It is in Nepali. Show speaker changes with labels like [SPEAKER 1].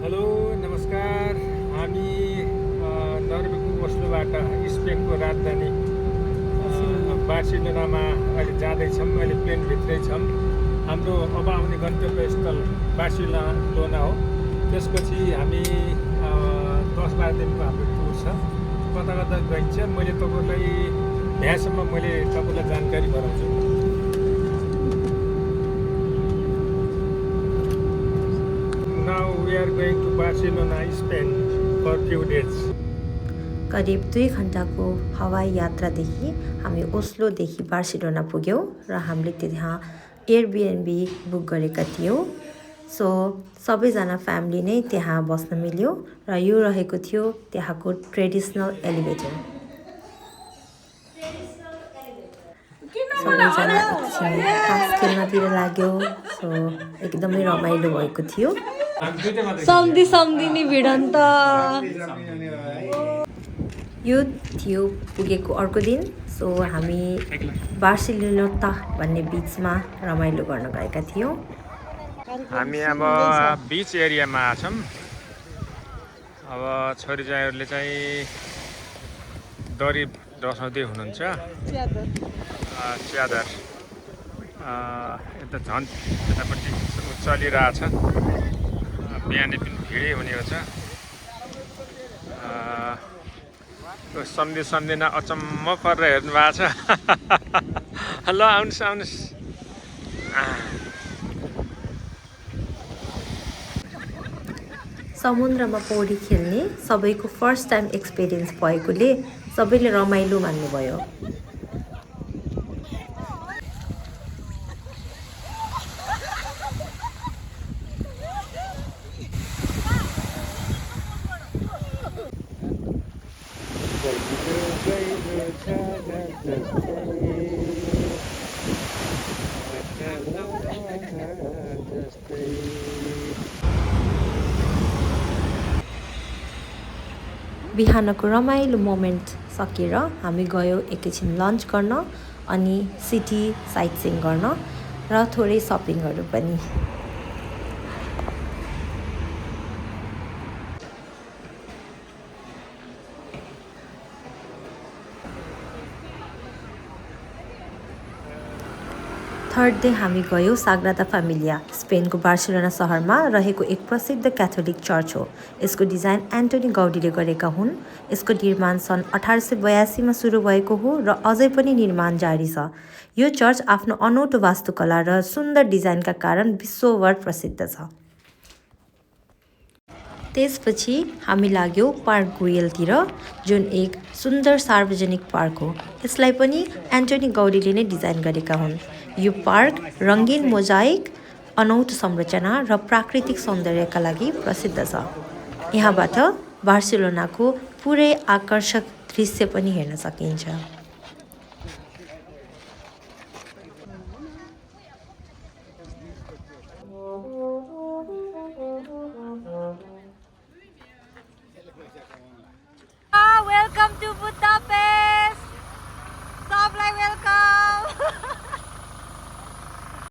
[SPEAKER 1] हेलो नमस्कार। हामी नर्वेको ओस्लोबाट स्पेनको राजधानी बार्सिलोनामा अहिले जाँदैछौँ। अहिले प्लेनभित्रै छौँ। हाम्रो अब आउने गन्तव्य स्थल बार्सिलोना हो। त्यसपछि हामी 10-12 दिनको हाम्रो टुर छ। कता कता गइन्छ मैले तपाईँलाई भ्यासम्म तपाईँलाई जानकारी गराउँछु। Now we are going to Barcelona, Spain for few days.
[SPEAKER 2] करिब 2 घण्टाको हवाई यात्रादेखि हामी ओस्लोदेखि बार्सिलोना पुग्यौँ र हामीले त्यहाँ एयरबिएनबी बुक गरेका थियौँ। सो सबैजना फ्यामिली नै त्यहाँ बस्न मिल्यो र यो रहेको थियो त्यहाँको ट्रेडिसनल एलिभेटर। सबैजना एकछिन तास खेल्नतिर लाग्यो। सो एकदमै रमाइलो भएको थियो। सम्झिने भिडन्त यो थियो पुगेको अर्को दिन। सो हामी बार्सिलोना भन्ने बिचमा रमाइलो गर्न गएका थियौँ।
[SPEAKER 1] हामी अब बिच एरियामा छौँ। अब छोरीजाइहरूले चाहिँ दरी डसाउँदै हुनुहुन्छ। च्यादर यता झन् यतापट्टि चलिरहेछ। बिहानै पनि भिडै हुने छ। सम्झिन अचम्म परेर हेर्नु भएको छ। ल आउनुहोस्।
[SPEAKER 2] समुद्रमा पौडी खेल्ने सबैको फर्स्ट टाइम एक्सपिरियन्स भएकोले सबैले रमाइलो मान्नुभयो। बिहानको रमाइलो मोमेन्ट सकेर हामी गयौँ एकैछिन लन्च गर्न अनि सिटी साइट सिइङ गर्न र थोरै सपिङहरू पनि। थर्ड डे हामी गयौँ साग्रादा फ्यामिलिया। स्पेनको बार्सिलोना सहरमा रहेको एक प्रसिद्ध क्याथोलिक चर्च हो। यसको डिजाइन एन्टोनी गौडीले गरेका हुन्। यसको निर्माण सन् 1882 मा सुरु भएको हो र अझै पनि निर्माण जारी छ। यो चर्च आफ्नो अनौठो वास्तुकला र सुन्दर डिजाइनका कारण विश्वभर प्रसिद्ध छ। त्यसपछि हामी लाग्यौँ पार्क गुयलतिर, जुन एक सुन्दर सार्वजनिक पार्क हो। यसलाई पनि एन्टोनी गौडीले नै डिजाइन गरेका हुन्। यो पार्क रङ्गीन मोजाइक, अनौठो संरचना र प्राकृतिक सौन्दर्यका लागि प्रसिद्ध छ। यहाँबाट बार्सिलोनाको पुरै आकर्षक दृश्य पनि हेर्न सकिन्छ।